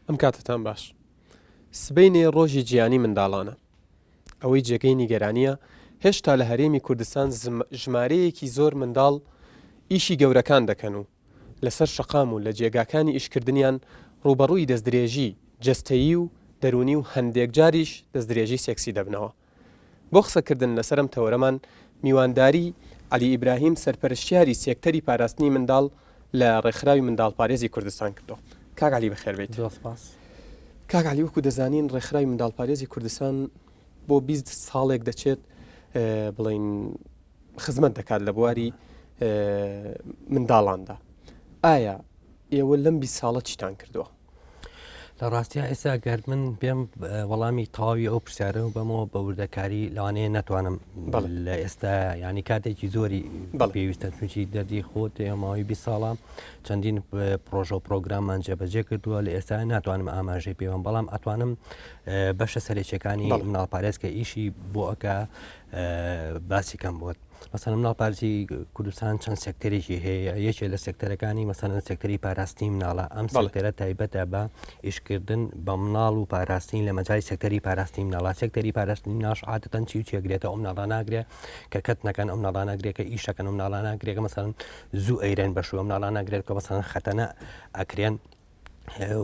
ئەم کاتەتان باش. سبەینێ ڕۆژی جیهانی منداڵانە. ئەوەی جێگەی نیگەرانییە هێشتا لە هەرێمی کوردستان ژمارەیەکی زۆر منداڵ ئیشی گەورەکان دەکەن و لەسەر شەقام و لە جێگاکانی ئیشکردنیان ڕووبەڕووی دەستدرێژی جەستەیی و دەروونی و هەندێکجاریش دەستدرێژی سێکسی دەبنەوە. بۆ قسەکردن لەسەر ئەم تەوەرەمان میوانداری عەلی ئیبراهیم سەرپەرشتیاری سێکتەری پاراستنی منداڵ لە ڕێکخراوی منداڵپارێزی کوردستان کردووە. کاک عەلی بەخێربێیت. زۆر سپاس. کاک عەلی وەکو دەزانین ڕێکخراوی منداڵپارێزی کوردستان بۆ 20 ساڵێک دەچێت بڵین خزمەت دەکات لە بواری منداڵاندا. ئایا ئێوە لەم 20 ساڵە چیتان کردووە؟ لە ڕاستیا ئێستا گەر من بێم وەڵامی تەواوی ئەو پرسیارە و بەمەوە بە وردەکاری لەوانەیە ناتوانم لە ئێستا ینی کاتێکی زۆری پێویستە چونکی دەردی خۆت ماوەی 20 ساڵە چەندین پرۆژە و پرۆگراممان جێبەجێ کردووە لە ئێستا ناتوانم ئاماژەی پێوەم بەڵام ئەتوانم بەشە سەرەکیەکانی مناڵپارێز کە ئیشی بۆ ئەکە باسی کەم بۆت. مەسەلەن مناڵپارێزی کوردستان چەند سێکتەرێکی هەیە یەکێ لە سێکتەرەکانی مەسەلەن سێکتەری پاراستنی مناڵە ئەم سێکتەرە تایبەتە بە ئیشکردن بە مناڵ و پاراستنی لە مەجای سێکتەری پاراستنی مناڵە سێکتەری پاراستنی مناڵ عادەتەن چی و چێگرێتە ئەو مناڵە ناگرێ کە کەت نەکەن ئەو مناڵە ناگرێ کە ئیشەکەن ئەو مناڵە ناگرێ کە مەسەلەن زوو ئەیرێن بە شوو ئەو مناڵە ناگرێت کە مەسەلەن خەتەنە ئەکرێن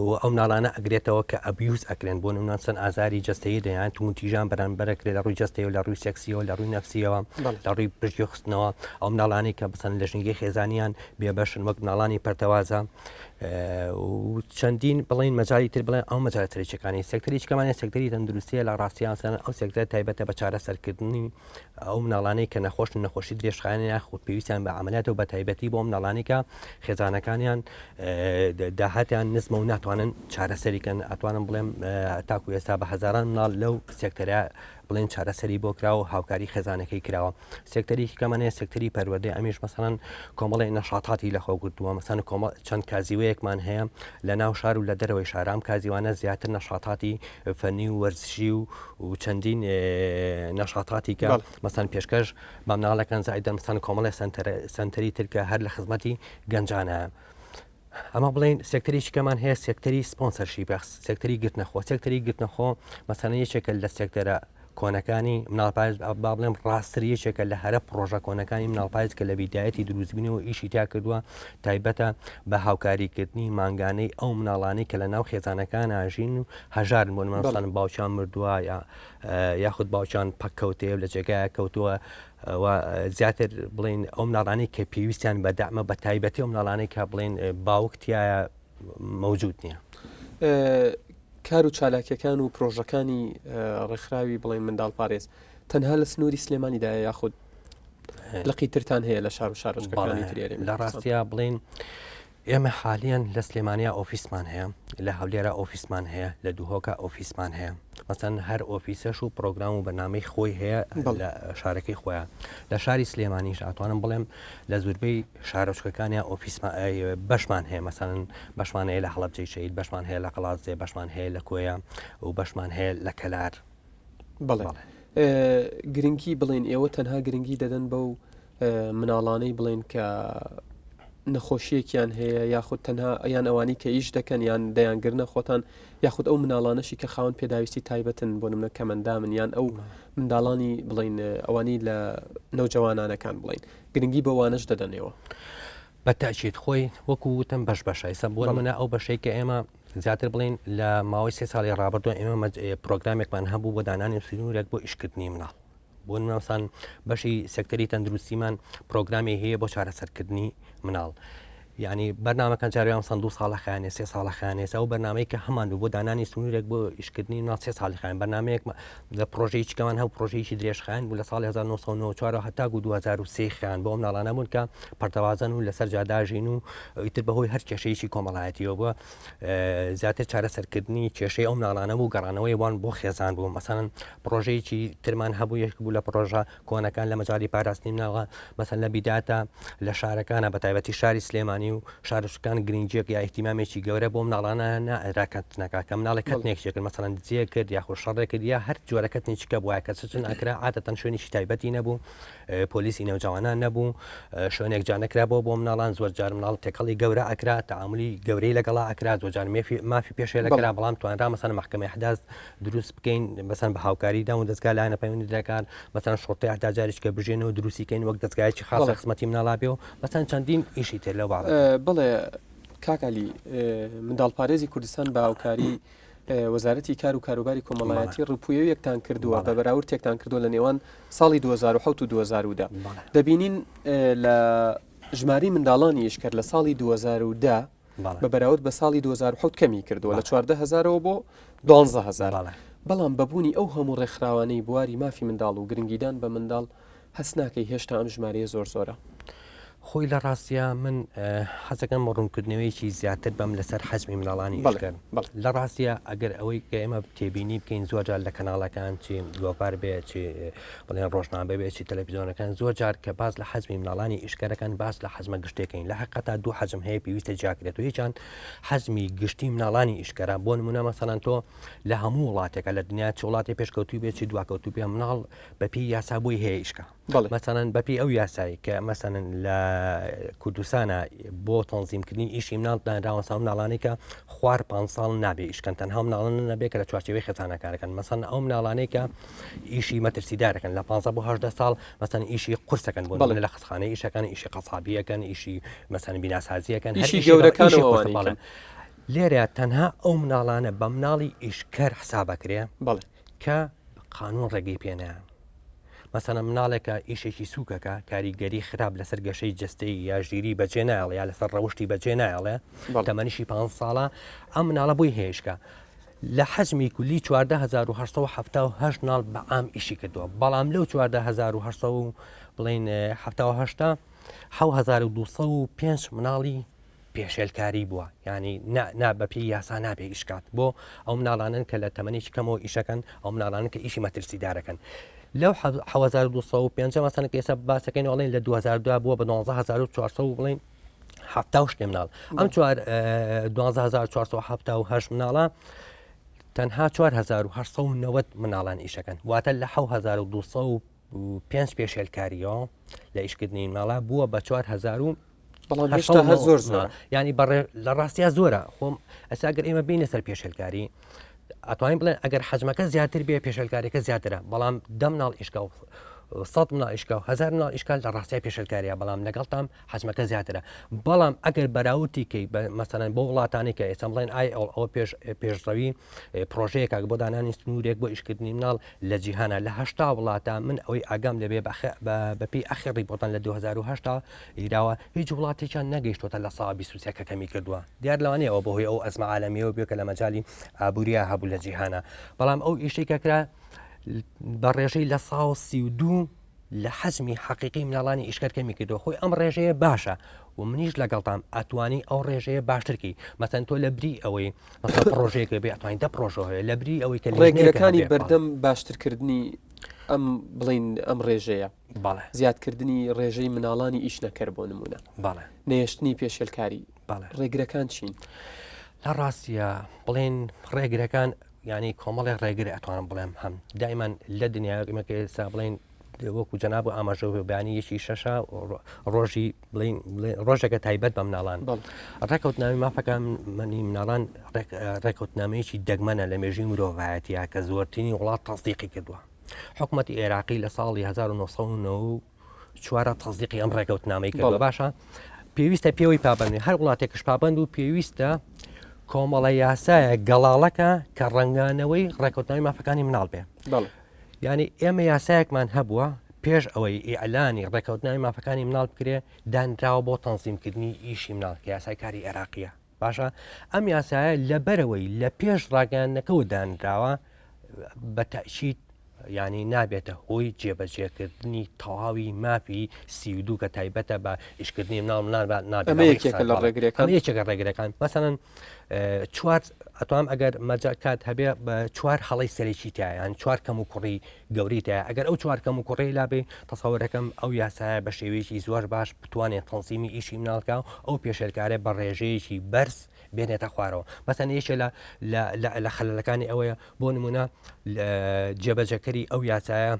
و ئەو مناڵانە ئەگرێتەوە کە abuse ئەکرێن بۆ نمونە چەند ئازاری جەستەیی دەیان توندوتیژان بەرامبەرەکرێت لە ڕووی جەستەیەوە لە ڕووی سێکسیەوە لە ڕووی نەفسیەوە لە ڕووی پشتگوێ خستنەوە ئەو مناڵانەی کە بسەن لە ژینگەی خێزانیان بێبەشن وەک مناڵانی پەرتەوازە و چەندین بڵین مەجای تر بڵێن ئەو مەجالە ترێکەکانی سێکتەری چکەمانە سێکتەری تەندروستیە لە ڕاستیان سەر ئەو سێکتەر تایبەتە بە چارەسەرکردنی ئەو مناڵانەی کە نەخۆشن نەخۆشی درێژخایەن یاخود پێویستیان بە عملیاتە و بە تایبەتی بۆ مناڵانی کە خێزانەکانیان داهاتیان نزمە و ناتوانن چارەسەری کەن ئەتوانم بڵێم تاکو ئێستا بە هەزاران مناڵ لەو سێکتەرە بڵێن چارەسەری بۆ کراوە و هاوکاری خێزانەکەی کراوە سێکتەری کەمانەیە سێکتەری پەروەردەی ئەمیش مەسەڵەن کۆمەڵی نەشاتاتی لەخۆ گرتووە مەسەن کۆمە چەند کازیوەیەکمان هەیە لە ناو شار و لە دەرەوەی شارام کازیوانە زیاتر نەشاتاتی فەنی و وەرزشی و و چەندین نەشاتاتی کە مەسەن پێشکەش بە مناڵەکان زایدە مەسەن کۆمەڵی سەنتەری ترکە هەر لە خزمەتی گەنجانە. ئەمە بڵین سێکتەری شکەمان هەیە سێکتەری sponsorship سێکتەری گرتنەخۆ سێکتەری گرتنەخۆ مەسەنە یەکێکە لە سێکتەرە کۆنەکانی مناڵپارێز با بڵێم ڕاستتر یەکێکە لە هەرە پڕۆژە کۆنەکانی مناڵپارێز کە لە بیدایەتی دروستبوونەوە ئیشی تیا کردووە تایبەتە بە هاوکاریکردنی مانگانەی ئەو مناڵانەی کە لە ناو خێزانەکان ئاژین و هەژارن بۆ نمونە باوکیان مردووە یا یاخود باوکیان پەککەوتەیە و لە جێگایە کەوتووە و زیاتر بڵین ئەو مناڵانەی کە پێویستیان بە دامە بە تایبەتی ئەو مناڵانەی کە بڵین باوک تایە مەوجود نییە. کار و چالاکیەکان و پرۆژەکانی ڕێکخراوی بڵێن منداڵپارێز تەنها لە سنووری سلێمانیدایە یاخود لقی ترتان هەیە لە شار و شارۆچکەکانی تری هەرێمی لە ڕاستیا بڵێن ئێمە حالیان لە سلێمانیا ئۆفیسمان هەیە لە هەولێرە ئۆفیسمان هەیە لە دهۆکە ئۆفیسمان هەیە مەسەن هەر ئۆفیسەش و پرۆگرام و بەرنامەی خۆی هەیە لە شارەکەی خۆیان لە شاری سلێمانیش ئەتوانم بڵێم لە زوربەی شارۆچکەکانیا ئۆفیسمان بەشمان هەیە مەسەن بەشمان هەیە لە هەڵەبجەی شەهید بەشمان هەیە لە قەڵادزێ بەشمان هەیە لە کۆیە و بەشمان هەیە لە کەلار. بەڵێ گرنگی بڵێن ئێوە تەنها گرنگی دەدەن بەو مناڵانەی بڵێن کە نەخۆشیەکیان هەیە یاخود تەنها یان ئەوانی کە ئیش دەکەن یان دەیانگرنە خۆتان یاخود ئەو مناڵانەشی کە خاوەن پێداویستی تایبەتن بۆ نمونە کەمەندامن یان ئەو منداڵانی بڵین ئەوانی لە نەوجەوانانەکان بڵین گرنگی بەوانەش دەدەنەوە. بە تەئکید خۆی وەکو وتم بەش بەشە ئیستا بۆ نمونە ئەو بەشەی کە ئێمە زیاتر بڵین لە ماوەی سێ ساڵی ڕابردووە ئێمە پرۆگرامێکمان هەبوو بۆ دانانی سنوورێک بۆ ئیشکردنی مناڵ بۆ نمونە بەشی سێکتەری تەندروستیمان پرۆگرامی هەیە بۆ چارەسەرکردنی مناڵ یعنی بەرنامەکان جاریان سند دو ساڵە خانێ سێ ساڵە خانێ ئەو بەرنامەی کە هەمان بوو بۆ دانانی سنوورێک بۆ ئیشکردنی مناڵ سێ ساڵی خایان بەرنامەیەک لە پرۆژەیەکی کەمان هەبوو پرۆژەیەکی درێژخایەن بوو لە ساڵی 1994 هەتاکو 2003 خیان بۆ ئەو مناڵانە بوون کە پەرتەوازەن و لەسەر جاداژین و ئیتر بەهۆی هەر کێشەیەکی کۆمەڵایەتیەوە بووە زیاتر چارەسەرکردنی کێشەی ئەو مناڵانە بوو گەڕانەوەی وان بۆ خێزان بوو مەسەن پرۆژەیەکی ترمان هەبوو یەک بوو لە پرۆژە کۆنەکان لە مەجای پاراستنی مناڵە مەسەن لە بیداتە لە شارەکانە بە تایبەتی شاری سلێمانی. شارەکانی و شارشکان گرنگیەک یا احتیمامێکی گەورە بۆ مناڵانە نائرا کەتنەکە کە مناڵێک کەتنێک چێکرد مەسەڵەن دزیە کرد یاخود شەڕێک کرد یا هەر جۆرە کەتنێکی کە بوایە کە چچن ئەکرا عادەتەن شوێنێکی تایبەتی نەبوو پۆلیسی نەوجەوانان نەبوو شوێنێک جا نەکرابەوە بۆ مناڵان زۆر جار مناڵ تێکەڵی گەورە ئەکرا تعاملی گەورەی لەگەڵا ئەکرا زۆر جار مافی پێشێ لەکرا بەڵام توانرا مەسەن مەحکەمەی ئەحداث دروست بکەین مەسەن بە هاوکاری دام و دەستگا لایەنە پەیوەندیدارەکان مەسەن شوڕتەی ئەحداث جارێکە بژێنەوە دروستی کەین وەک دەستگایەکی خاصە خزمەتی مناڵا بێ و مەسەن چەندین ئیشی تر لەو بابەتە. بەڵێ کاک عەلی منداڵپارێزی کوردستان بە هاوکاری وەزارەتی کار و کاروباری کۆمەڵایەتی ڕوپویەویەکتان کردووە بە بەراوردێکتان کردووە لە نێوان ساڵی 2007 و 2010 دەبینین لە ژماری منداڵانی ئیشکەر لە ساڵی 2010 بە بەراورد بە ساڵی 2007 کەمی کردووە لە 14هزارەوە بۆ 12هزار بەڵام بەبوونی ئەو هەموو ڕێکخراوانەی بواری مافی منداڵ و گرنگیدان بە منداڵ هەست ناکەی هێشتا ئەم ژمارەیە زۆر زۆرە؟ خۆی لە ڕاستیا من حەزەکەم ڕوونکردنەوەیەکی زیاتر بەم لەسەر حەجمی مناڵانی ئیشکەر لە ڕاستیا ئەگەر ئەوەی کە ئێمە تێبینی بکەین زۆر جار لە کەناڵەکان چی گۆڤار بێ چی بڵێن ڕۆژنامە بێ چی تەلەڤیزیۆنەکان زۆر جار کە باس لە حەجمی مناڵانی ئیشکەرەکان باس لە حەجمە گشتێکەین لە حقەتا دوو حەجم هەیە پێویستە جیاکرێت و هیچیان حەجمی گشتی مناڵانی ئیشکەرە بۆ نمونە مەسەلەن تۆ لە هەموو وڵاتێکە لە دنیا چ وڵاتی پێشکەوتوو بێ چی دواکەوتوو بێ مناڵ بەپێی یاسا بۆی هەیە ئیشکا مەسەلەن بەپێی ئەو یاسایی کە مەسەلەن لە کوردستانە بۆ تەنزیمکردنی ئیشی مناڵ دانراوە سا مناڵانی کە خوار پ ساڵ نابێ ئیشکەن تەنها مناڵن نەبێ کە لە چوارچێوەی خێزانەکارەکەن مەسەن ئەو مناڵانەی کە ئیشی مەترسیدارەکەن لە 15 بۆ 18 ساڵ مەسەن ئیشی قورسەکەن بۆ لە خستخانەی ئیشەکان ئیشی قەسابیەکەن ئیشی مەسەن بیناسازیەکەن هەر گەورەکان بەڵێ لێرە تەنها ئەو مناڵانە بە مناڵی ئیشکەر حسابەکرێ بەڵێ کە قانون ڕێگەی پێ نایە. مەسەلەن مناڵێکە ئیشێکی سووکەکە کاریگەری خراپ لەسەر گەشەی جەستەی یا ژیری بەجێ نایەڵێ یا لەسەر ڕەوشی بەجێ نایەڵێ تەمەنیشی 5 ساڵە ئەم مناڵە بۆی هێشکە لە حەجمی کولی 14878 مناڵ بە عام ئیشی کردووە بەڵام لەو 14800 بڵین 78 1205 مناڵی پێشێلکاری بووە یانی نا نا بە پێی یاسا نابێ ئیش کات بۆ ئەو مناڵانن کە لە تەمەنێکی کەمەوە ئیشەکەن ئەو مناڵانن کە ئیشی مەترسیدارەکەن لەو 1205 مەسەن کە ئێستا باسەکەین ئەڵێن لە 2002 بووە بە 19400 بڵین هەفتا و شتێ مناڵ ئەم چوار 12478 مناڵە تەنها 4890 مناڵان ئیشەکەن واتە لە 1200 پێنج پێشێلکاریەوە لە ئیشکردنی مناڵە بووە بە 4000 و بەڵام هێشتا هەر زۆر زۆرە ینی بەڕێ لە ڕاستیا زۆرە خۆم ئەسا گەر ئێمە بینە سەر پێشێلکاری ئەتوانین بڵێن ئەگەر حەجمەکە زیاتر بێ پێشێلکاریەکە زیاترە بەڵام دە مناڵ ئیشکا و سەد مناڵ ئیشکا و هزار مناڵ ئیشکال لە ڕاستای پێشێلکاریە بەڵام لەگەڵتام حەجمەکە زیاترە بەڵام ئەگەر بەراوردی کەی مەسەلەن بۆ وڵاتانی کە ئێستا بڵێن ئای ئەو ئەوە پێش پێشڕەوی پرۆژەیەکە بۆ دانانی سنوورێک بۆ ئیشکردنی مناڵ لە جیهانە لە هەشتا وڵاتە من ئەوەی ئاگام لەبێ بەپی ئەخر ڕیپۆتان لە 2010 ئیراوە هیچ وڵاتێکیان نەگەیشتوتە لە سا 23 کە کەمی کردووە دیار لەوانەیە ئەوە بەهۆی ئەو ئەزمە عالەمیەوە بێ کە لە مەجای ئابووریا هەبوو لە جیهانە بەڵام ئەو ئیشەی کە کرا بە ڕێژەی لە سا 32 لە حەجمی حەقیقی مناڵانی ئیشکەر کەمی کردووە خۆی ئەم ڕێژەیە باشە و منیش لەگەڵتام ئەتوانی ئەو ڕێژەیە باشترکی مەسەن تۆ لە بری ئەوەی مەسەن پڕۆژەیەکە بێ ئەتوانی دە پڕۆژە هەیە لە بری ئەوەی کە ڕێگرەکانی بەردەم باشترکردنی ئەم بڵین ئەم ڕێژەیە بەڵێ زیادکردنی ڕێژەی مناڵانی ئیش نەکەر بۆ نمونە بەڵێ نەهێشتنی پێشێلکاری بەڵێ ڕێگرەکان چین؟ لە ڕاستیە بڵێن ڕێگرەکان یانی کۆمەڵێک ڕێگر ئەتوانم بڵێم هەم دایمان لە دنیا ئێمە کە ئێستا بڵێن وەکو جەناب و ئاماژە و بەیانی یەکی شەشە ڕۆژی بڵین ڕۆژێکە تایبەت بە مناڵان ڕێکەوتناوی مافەکان منی مناڵان ڕێکەوتنامەیەکی دەگمەنە لە مێژوی مرۆڤایەتە کە زۆرترین وڵات تەسدیقی کردووە حکوومەتی عێراقی لە ساڵی 1990 چوارە تەزیقی ئەم ڕێکەوتنامەی کردوە باشە پێویستە پێوەی پابند هەر وڵاتێکش پابند و پێویستە کۆمەڵە یاسایە گەڵاڵەکە کە ڕەنگانەوەی ڕێکەوتناوی مافەکانی مناڵ بێ ینی ئێمە یاسایەکمان هەبووە پێش ئەوەی ئیعلانی ڕێکەوتناوی مافەکانی مناڵ بکرێ دانراوە بۆ تەنزیمکردنی ئیشی مناڵ کە یاسای کاری عێراقیە باشە ئەم یاسایە لەبەرەوەی لە پێش ڕاگەیاندنەکەوە دانراوە بە تەئکید یانی نابێتە هۆی جێبەجێکردنی تەواوی مافی 32 کە تایبەتە بە ئیشکردنی مناڵ مناڵ نابێت یەکێکە لە ڕێگرەکان یەکێکە ڕێگرەکان مەسەلەن چوار ئەتوام ئەگەر مەجا کات هەبێ بە چوار هەڵەی سەرەکی تایە یان چوار کەم و کوڕی گەورەی تایە ئەگەر ئەو چوار کەم و کوڕی لابێ تەسەوەرەکەم ئەو یاسایە بە شێوەیەکی زۆر باش بتوانێت تەنزیمی ئیشی مناڵکە و ئەو پێشێلکارە بە ڕێژەیەکی بەرز بێنێتە خوارەوە مەسەن یەکێ لە لە خەلەکانی ئەوەیە بۆ نمونە جێبەجەکەری ئەو یاسایە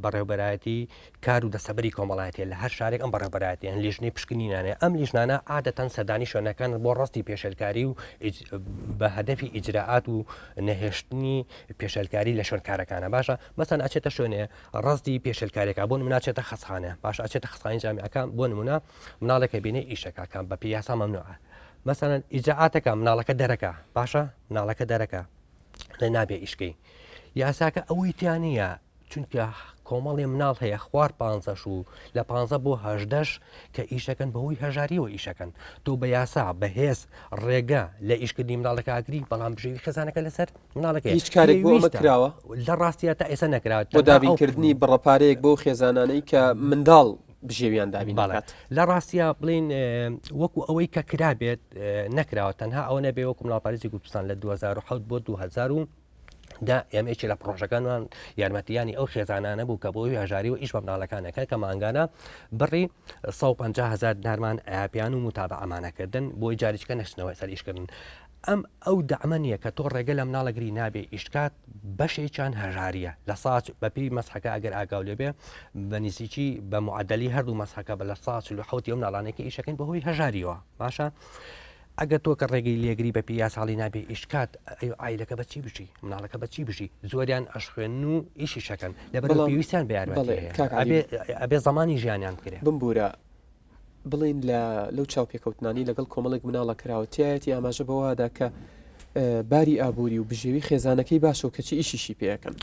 بەڕێوبەرایەتی کار و دەسەبەری کۆمەڵایەتیە لە هەر شارێک ئەم بەڕێوبەرایەتیان لیژنەی پشکنینانەیە ئەم لیژنانە عادەتەن سەردانی شوێنەکان بۆ ڕاستی پێشێلکاری و بە هەدەفی ئیجرائات و نەهێشتنی پێشێلکاری لە شوێن کارەکانە باشە مەسەن ئەچێتە شوێنێ ڕاستی پێشێلکارێکە بۆ نمونە ئەچێتە خەسخانە باش ئەچێتە خەسخانی جامیعەکە بۆ نمونە مناڵێکە بینێ ئیشەکە کە بە پێی یاسا مەمنوعە مەسەلەن ئیجرائاتەکە مناڵەکە دەرەکە باشە مناڵەکە دەرەکە لە نابێ ئیشکەی یاساکە ئەوەی تیا نییە چونکە کۆمەڵی مناڵ هەیە خوار پانزەش و لە پ بۆ هەژدەش کە ئیشەکەن بەهۆی هەژاریەوە ئیشەکەن تۆ بە یاسا بەهێز ڕێگە لە ئیشکردنی مناڵەکە ئاگری بەڵام بژێوی خێزانەکە لەسەر مناڵەکە هیچ کارێک بۆ ئەمە کراوە لە ڕاستیە تا ئێستا نەکراوە بۆ دابینکردنی بڕەپارەیەک بۆ خێزانانەی کە منداڵ بژێویان دابین بکات. لە ڕاستیا بڵین وەکو ئەوەی کە کرابێت نەکراوە تەنها ئەوە نەبێ وەکو مناڵپارێزی کوردستان لە 2007 بۆ 2000 دا ئێمە یەکێ لە پڕۆژەکانمان یارمەتیانی ئەو خێزانانە بوو کە بۆی هەژاری و ئیش بە مناڵەکانەکە کە مانگانە بڕی 150 هزار دینارمان ئاپیان و متابعەمانەکردن بۆی جاریچکە نەچنەوە سەر ئیشکردن ئەم ئەو دەعمە نییە کە تۆ ڕێگە لە مناڵەگری نابێ ئیشکات بەشێکیان هەژاریە لە ساچ بەپی مەسحەکە ئەگەر ئاگاو لێبێ بە نزیکی بە معدلی هەردوو مەسحەکە بە لە سا 47 ئەو مناڵانێکی ئیشەکەین بەهۆی هەژاریەوە باشە ئەگەر تۆ کە ڕێگەی لێگری بە پێی یاساڵی نابێ ئیشکات ئایلەکە بە چی بژی مناڵەکە بە چی بژی زۆریان ئەشخوێن و ئیشی شەکەن لەبەر پێویستیان بە یارمەتی ئەبێ زمانی ژیانیان بکرێ بمبورە بڵێین لە لەو چاوپێکەوتنانی لەگەڵ کۆمەڵێک مناڵە کراوە تایەتی ئاماژە بەوەدا کە باری ئابووری و بژێوی خێزانەکەی باشە و کەچی ئیشیشی پێەکەن.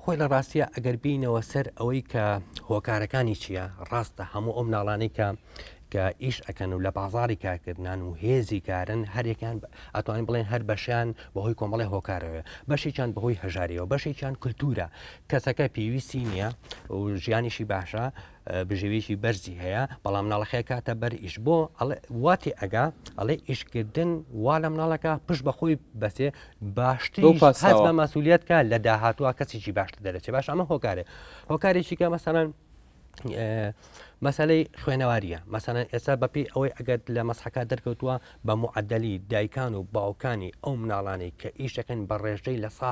خۆی لە ڕاستیە ئەگەر بینەوە سەر ئەوەی کە هۆکارەکانی چییە ڕاستە هەموو ئەو مناڵانەی کە کە ئیش ئەکەن و لە بازاری کارکردنان و هێزی کارن هەرێکیان ئەتوانین بڵێن هەر بەشیان بەهۆی کۆمەڵی هۆکارەوە بەشێکیان بەهۆی هەژاریەوە بەشێکیان کللتورە کەسەکە پێویستی نییە و ژیانیشی باشە بژێویەکی بەرزی هەیە بەڵام مناڵەکە کاتە بەر ئیش بۆ وا تێ ئەگا ئەڵێ ئیشکردن وا لە مناڵەکە پشت بە خۆی بەسێ باشتر هەست بە مەسولیت کە لە داهاتوە کەسێکی باشتر دەرەچێ باش ئەمە هۆکارێ هۆکارێکی کە مەسەلەن مەسلەی خوێنەواریە مەسەلەن ئێستا بەپی ئەوەی ئەگەر لە مەسحەکە دەرکەوتووە بە معدلی دایکان و باوکانی ئەو مناڵانەی کە ئیشەکەن بە ڕێژەی لە سا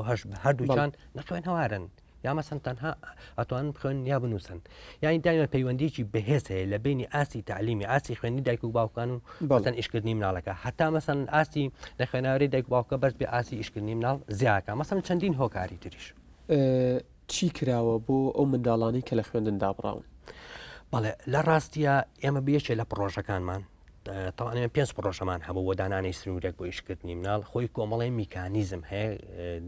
هەشت هەردووچان نەخوێنەوارن یا مەسەن تەنها ئەتوانن بخوێنن یا بنووسن یانی دایمە پەیوەندیکی بەهێز هەیە لە بینی ئاستی تعلیمی ئاستی خوێنی دایک و باوکان و مەسەن ئیشکردنی مناڵەکە هەتا مەسەن ئاستی نەخوێناوری دایک باوکە بەرز بێ ئاستی ئیشکردنی مناڵ زیاکە مەسەن چەندین هۆکاری تریش. چی کراوە بۆ ئەو منداڵانەی کە لە خوێندن دابڕاون؟ بەڵێ لە ڕاستیە ئێمە بەیەکێ لە پڕۆژەکانمان تەوان ئێمە پێنج پڕۆژەمان هەبوو بۆ دانانی سنوورێک بۆ ئیشکردنی مناڵ خۆی کۆمەڵی میکانیزم هەیە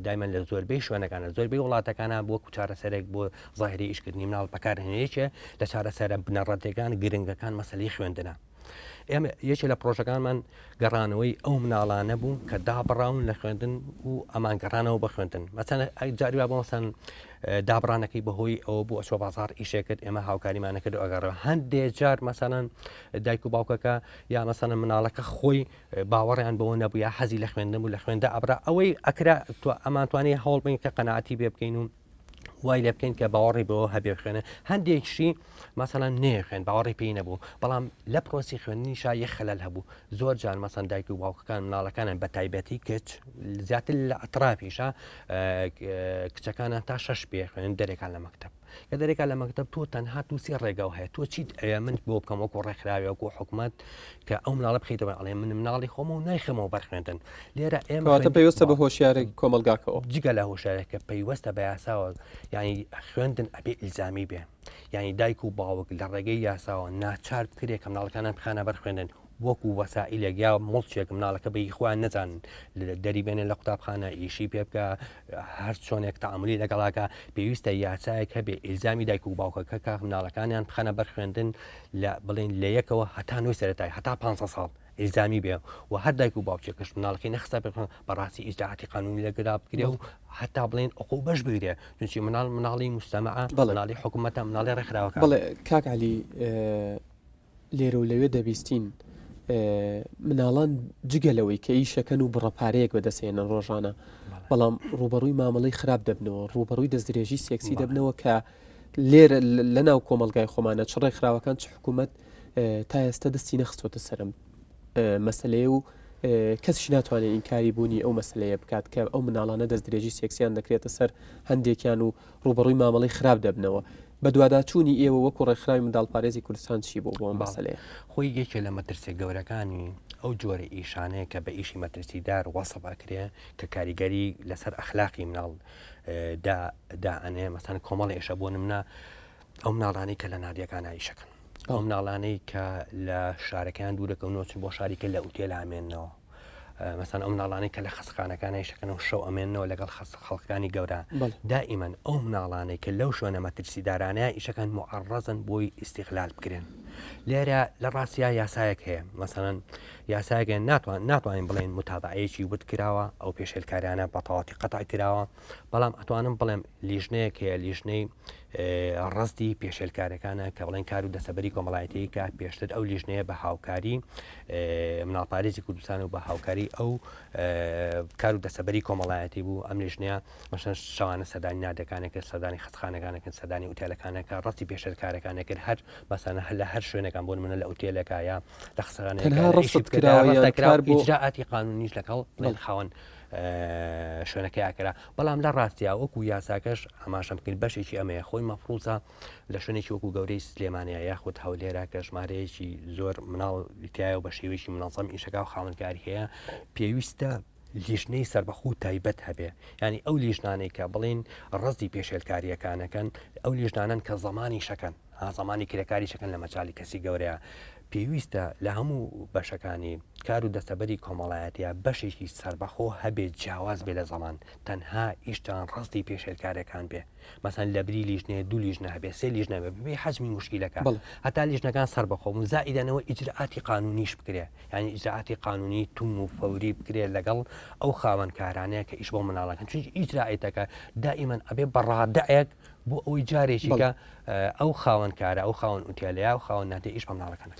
دایمەن لە زۆربەی شوێنەکانە زۆربەی وڵاتەکانە بۆ چارەسەرێک بۆ ظاهری ئیشکردنی مناڵ بەکارهێنێکێ لە چارەسەرە بنەڕەتەکان گرنگەکان مەسلەی خوێندنە. ئێمە یەکێ لە پرۆژەکانمان گەڕانەوەی ئەو مناڵانە بوو کە دابڕاون لە خوێندن و ئەمان گەڕانەوە بە خوێندن مەسەن جاری وا بۆ مەسەن دابڕانەکەی بەهۆی ئەوە بوو ئەچۆ بازار ئیشێ کرد ئێمە هاوکاریمانە کرد و ئەگەڕەوە هەندێ جار مەسەلەن دایک و باوکەکە یا مەسەلەن مناڵەکە خۆی باوەڕیان بەوە نەبوو یا حەزی لە خوێندن بوو لە خوێندە ئەبرا ئەوەی ئەکرا ئەمانتوانی هەوڵ بین کە قەناعەتی پێ بکەین و وای لێ بکەین کە باوەڕی بەوە هەبێ بخوێنێ هەندێکشی مەسەلەن نەیەخوێن باوەڕی پێی نەبوو بەڵام لە پرۆسی خوێندنیشا یەک خەلەل هەبوو زۆر جار مەسەن دایک و باوکەکان مناڵەکانیان بە تایبەتی کچ زیاتر لە ئەترافیشە کچەکانە تا شەش پێ خوێن دەرێکان لە مەکتب کە دەرێکا لە مەکتب تۆ تەنها تو سێ ڕێگاو هەیە تۆ چیت ئەوێ من بۆ بکەم وەکو ڕێکخراوی وەکو حکومت کە ئەو مناڵە بخیتەوە ئەڵێ من مناڵی خۆم و نایخەمەوە بەرخوێندن لێرە ئێمە پەیوەستە بە هۆشیاری کۆمەلگاکەەوە جگە لە هۆشیارەکە پەیوەستە بە یاساوە یعنی خوێندن ئەبێ ئیلزامی بێ یعنی دایک و باوک لە ڕێگەی یاساوە ناچار بکرێت کە مناڵەکانیان بخانە بەر خوێندن وەکو وەسائیلێک یا موڵکێک مناڵەکە بە خۆیان نەزانن دەری بێنن لە قوتابخانە ئیشی پێ بکە هەر چۆنێک تعاملی لەگەڵاکە پێویستە یاسایەک هەبێ ئیلزامی دایک و باوکەکە کە مناڵەکانیان بخەنە بەر خوێندن لە بڵین لە یەکەوە هەتا نوێ سەرەتای هەتا 5 ساڵ ئیلزامی بێ و هەر دایک و باوکێکش مناڵەکەی نەخستە بێ بەڕاستی ئیجراعاتی قانونی لەگەدا بکرێ و هەتا بڵێن عقوبەش بگرێ چونکی مناڵ مناڵی مجتەمەعە بەڵێ. مناڵی حکوومەتە مناڵی ڕێکخراوەکان بەڵێ کاک عەلی لێرە و لەوێ دەبیستین. مناڵان جگە لەوەی کە ئیشەکەن و بڕە پارەیەک بەدەستێنن ڕۆژانە بەڵام ڕوبەڕووی مامەڵەی خراپ دەبنەوە ڕوبەڕووی دەستدرێژی سێکسی دەبنەوە کە لێرە لە ناو کۆمەلگای خۆمانە چ ڕێکخراوەکان چ حکوومەت تا ئێستا دەستی نەخستۆتە سەرم مەسلەیە و کەسیش ناتوانێت ئینکاری بوونی ئەو مەسلەیە بکات کە ئەو مناڵانە دەستدرێژی سێکسیان دەکرێتە سەر هەندێکیان و ڕووبەڕووی مامەڵەی خراپ دەبنەوە. بەدواداچوونی ئێوە وەکو ڕێکخراوی منداڵپارێزی کوردستان چی بووە بۆ ئەم مەسەلەیە؟ خۆی یەکێ لە مەترسیە گەورەکانی ئەو جۆرە ئیشانەیە کە بە ئیشی مەترسیدار وەسف ئەکرێ کە کاریگەری لەسەر ئەخلاقی مناڵ دا دائەنێ مەسەن کۆمەڵی ئیشە بۆ نمونە ئەو مناڵانەی کە لە نادیەکانە ئیشەکەن ئەو مناڵانەی کە لە شارەکەیان دوورەکەونەوە چون بۆ شاری کە لە ئوتێل ئامێنەوە مەسەن ئەو مناڵانەی کە لە خەستخانەکانە ئیشەکەن و شەو ئەمێنەوە لەگەڵ خەست خەڵکانی گەورە دائیمەن ئەو مناڵانەی کە لەو شوێنە مەترسیدارانەیە ئیشەکان معڕەزن بۆی ئیسیغلال بکرێن لێرە لە ڕاستیا یاسایەک هەیە مەسەن یاسایەکە ناتوان ناتوانین بڵێن متابعەیەکی وت کراوە ئەو پێشێلکاریانە بەتەواتی قەتع کراوە بەڵام ئەتوانم بڵێم لیژنەیەک هەیە لیژنەی ڕستی پێشێلکارەکانە کە بڵێن کار و دەسەبەری کۆمەڵایەتی کە پێشتر ئەو لیژنەیە بە هاوکاری مناڵپارێزی کوردستان و بە هاوکاری ئەو کار و دەسەبەری کۆمەڵایەتی بوو ئەم لیژنەیە مەشەن شەوانە سەدانی نادەکانێک کرد سەدانی خەستخانەکانەکەن سەدانی ئوتێلەکانەکە ڕەتی پێشێلکارەکانە کرد هەر مەسەنە هەر لە هەر شوێنەکان بۆ منە لە ئوتێلەکە یا لە خەستخانەکە ڕەفت کراوە بۆ ئیجرائاتی قانونیش لەگەڵ خاوەن شوێنەکەی ئاکرا بەڵام لە ڕاستیا وەکو یاساکەش ئاماژەم کرد بەشێکی ئەمەیە خۆی مەفروزە لە شوێنێکی وەکو گەورەی سلێمانە یاخود هەولێرە کە ژمارەیەکی زۆر مناڵ تایە و بە شێوەیەکی منەزەم ئیشەکە و خاوەنکاری هەیە پێویستە لیژنەی سربەخۆ تایبەت هەبێ ینی ئەو لیژنانەی کە بڵین ڕزی پێشێلکاریەکانەکەن ئەو لیژنانن کە زمانی شەکەن زمانی کرێکاری شەکەن لە مەجای کەسی گەورەیە پێویستە لە هەموو بەشەکانی کار و دەستەبەری کۆمەڵایەتیە بەشێکی سەربەخۆ هەبێت جیاواز بێ لە زەمان تەنها ئیشتان ڕاستی پێشێلکارەکان بێ مەسەن لە بری لیژنەیە دوو لیژنە هەبێ سێ لیژنە بێ بەپێی حەجمی موشکیلەکە هەتا لیژنەکان سەربەخۆ بوون زائیدەنەوە ئیجرئاتی قانونیش بکرێ یعنی ئیجرئاتی قانونی توم و فەوری بکرێ لەگەڵ ئەو خاوەنکارانەیە کە ئیش بۆ مناڵەکەن چونکی ئیجرائەتەکە دائیمەن ئەبێ بە ڕادعێک بۆ ئەوەی جارێکی کە ئەو خاوەن کارە ئەو خاوەن ئوتێلەیە و خاوەن ناتێ ئیش بە مناڵەکان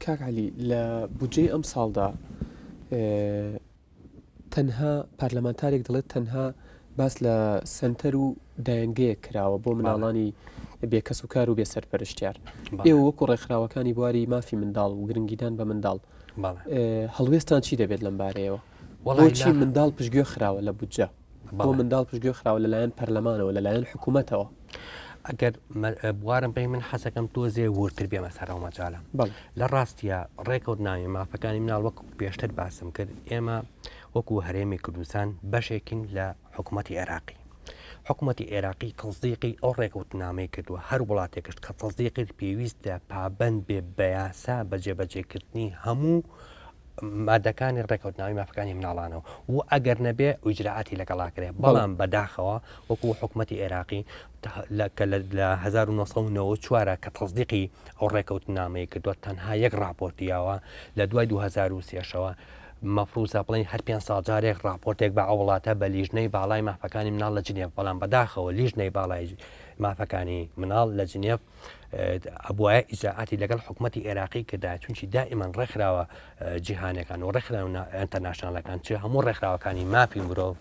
کاک علی لە بودجەی ئەم ساڵدا تەنها پەرلەمانتارێک دەڵێت تەنها باس لە سەنتەر و دایەنگەیەک کراوە بۆ مناڵانی بێکەس و کار و بێ سەرپەرشتیار ئێوە وەکو ڕێکخراوەکانی بواری مافی منداڵ و گرنگیدان بە منداڵ هەڵوێستان چی دەبێت لەم بارەیەوە بۆچی منداڵ پشتگوێ خراوە لە بودجە بۆ منداڵ پشتگوێ خراوە لەلایەن پەرلەمانەوە لەلایەن حکوومەتەوە؟ ئەگەر بوارم پێی من حەزەکەم تۆزێ وردتر بێمە سەر ئەو مەجالە لە ڕاستیە ڕێکەوت ناوی مافەکانی مناڵ وەک پێشتر باسم کرد ئێمە وەکو هەرێمی کوردستان بەشێکین لە حکوومەتی عێراقی حکوومەتی عێراقی تەزیقی ئەو ڕێکەوتنامەی کردووە هەر وڵاتێکش کە تەزیقی پێویستە پابند بێ بە یاسا بە جێبەجێکردنی هەموو مادەکانی ڕێکەوتناوی مافەکانی مناڵانەوە و ئەگەر نەبێ ئیجرائاتی لەگەڵا کرێ بەڵام بەداخەوە وەکو حکومەتی عێراقی کە لە 1994 کە تەزدیقی ئەو ڕێکەوتنامەی کردووە تەنها یەک راپۆرتی یاوە لە دوای 2023ەوە مەفروزە بڵین هەر پێ ساڵ جارێک راپۆرتێک بە ئەو وڵاتە بە لیژنەی باڵای مافەکانی مناڵ لە جنێف بەڵام بەداخەوە لیژنەی باڵای مافەکانی مناڵ لە جنێف ئەبوایە ئیجرائاتی لەگەڵ حکومەتی عێراقی کردایە چونکی دائیمەن ڕێکخراوە جیهانەکان و ڕێکخراوە international ەکان چ هەموو ڕێکخراوەکانی مافی مرۆڤ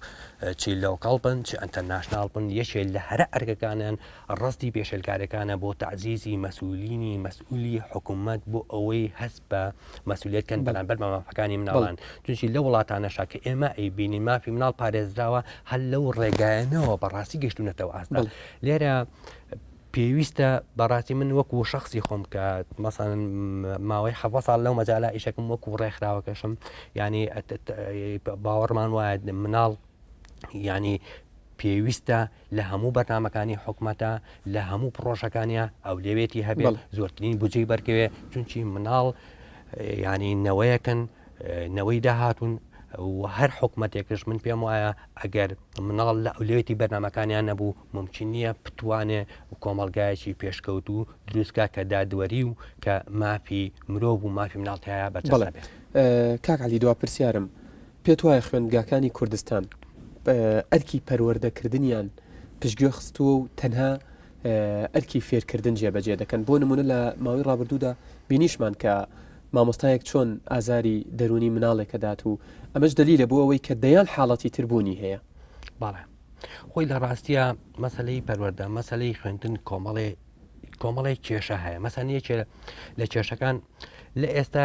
چی local بن چ international بن یەکێ لە هەرە ئەرکەکانیان ڕستی پێشێلکارەکانە بۆ تعزیزی مەسئولینی مەسئولی حکومەت بۆ ئەوەی هەست بە مەسئولیت کەن بەرامبەر بە مافەکانی مناڵان چونکی لە وڵاتانەشا کە ئێمە ئەیبینین مافی مناڵ پارێزراوە هەر لەو ڕێگایەنەوە بەڕاستی گەشتونەتەوە ئاستە لێرە پێویستە بەڕاستی من وەکو شخصی خۆم کە مەسەن ماوەی حە ساڵ لەو مەجالا ئیشەکەم وەکو ڕێکخراوەکەشم ینی باوەڕمان وایە مناڵ ینی پێویستە لە هەموو بەرنمەکانی حکومەتە لە هەموو پرۆژەکانە ئەو لەوێتی هەبێت زۆرترین بجێ بەرکەوێ چونچی مناڵ ینی نەوەیەکن نەوەی داهاتون و هەر حکومەتێکش من پێم وایە ئەگەر مناڵ لە ئەولەوێتی بەرنمەکانیان نەبوو مومکین نییە بتوانێ کۆمەڵگایەکی پێشکەوتوو دروست کا کە دادوەری و کە مافی مرۆڤ و مافی مناڵ تیایا بەرجەستە بێ. کاک عەلی دوا پرسیارم، پێت وایە خوێندگاکانی کوردستان ئەرکی پەروەردەکردنیان پشتگوێ خستووە و تەنها ئەرکی فێرکردن جێبەجێ دەکەن؟ بۆ نموونە لە ماوەی ڕابردوودا بینیشمان کە. مامۆستایەک چۆن ئازاری دەروونی مناڵێک ئەدات و ئەمەش دەلیلە بۆ ئەوەی کە دەیان حاڵەتی تر بوونی هەیە. بەڵێ خۆی لە ڕاستیە مەسلەی پەروەردە مەسلەی خوێندن کۆمەڵێ کۆمەڵێک کێشە هەیە مەسەن یەکێ لە کێشەکان لە ئێستا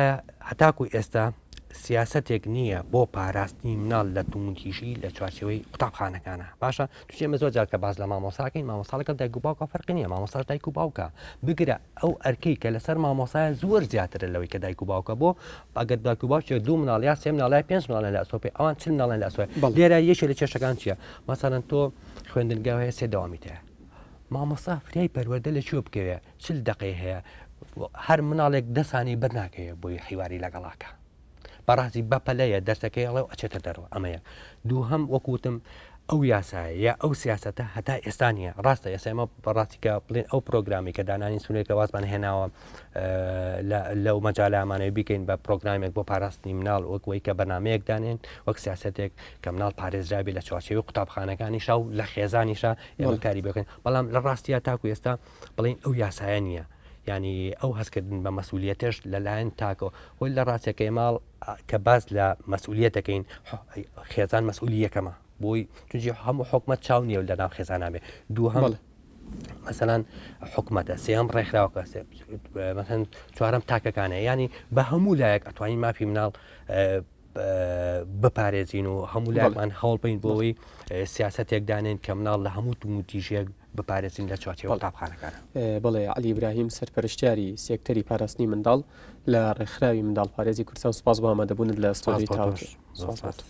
هەتاکو ئێستا سیاسەتێک نییە بۆ پاراستنی مناڵ لە توندتیژی لە چوارچێوەی قوتابخانەکانە باشە توچێ مە زۆر جار کە باز لە مامۆساکەین مامۆستا لەگەڵ دایک و باوکە فەرقی نییە مامۆستاش دایک و باوکە بگرە ئەو ئەرکەی کە لەسەر مامۆسایە زۆر زیاترە لەوەی کە دایک و باوکە بۆ ئەگەر دایک و باوکێک دوو مناڵ یا سێ مناڵ یا پێنج مناڵیان لە ئەستۆ پێ ئەوان چل مناڵیان لە ئەستۆیە لێرە یەکێ لە کێشەکان چییە مەسەلەن تۆ خوێندنگا هەیە سێ دەوامی تایە مامۆستا فریای پەروەردە لە کوێ بکەوێ چل دەقەی هەیە هەر مناڵێک دەسانی بەر ناکەوێ بۆی حیواری لەگەڵاکە بەڕاستی بەپەلەیە دەرسەکەی ئەڵێ و ئەچێتە دەرەوە ئەمەیە دووهەم وەکو وتم ئەو یاسایە یا ئەو سیاسەتە هەتا ئێستا نییە ڕاستە ئێستا ئێمە بەڕاستی کە بڵێن ئەو پرۆگرامی کە دانانی سونێکە وازمان هێناوە لەو مەجالامانەوە بیکەین بە پرۆگرامێک بۆ پاراستنی مناڵ وەک وەی کە بەرنمەیەک دانێن وەک سیاستێک کە مناڵ پارێزرابی لە چوارچێوی قوتابخانەکانیشا و لە خێزانیشا ئێمە کاری بکەین بەڵام لە ڕاستیە تاکو ئێستا بڵین ئەو یاسایە نییە ینی ئەو هەستکردن بە مەسئولیەتش لەلایەن تاکەوە خۆی لە ڕاستەکەی ماڵ کە باس لە مەسئولیەتەکەین خێزان مەسئولی یەکەمە بۆی چونکی هەموو حکومەت چاو نییە لە ناو خێزانە بێ دووهەم مەسەلەن حکومەتە سێم ڕێکخراوەکە مەسەن چوارەم تاکەکانە ینی بە هەموو لایەک ئەتوانین مافی مناڵ بپارێزین و هەموو لایەکمان هەوڵ بین بۆەوەی سیاستێک دانێن کە مناڵ لە هەموو توندوتیژیەک بپارێزین لە چوارچێوە قوتابخانەکان. بەڵێ عەلی ئیبراهیم سەرپەرشتیاری سێکتەری پاراستنی منداڵ لە ڕێکخراوی منداڵپارێزی کوردستان سوپاس بۆ ئامادەبوونت لە ستۆدیۆی تاوتوێ. سوپاس بۆ تۆ.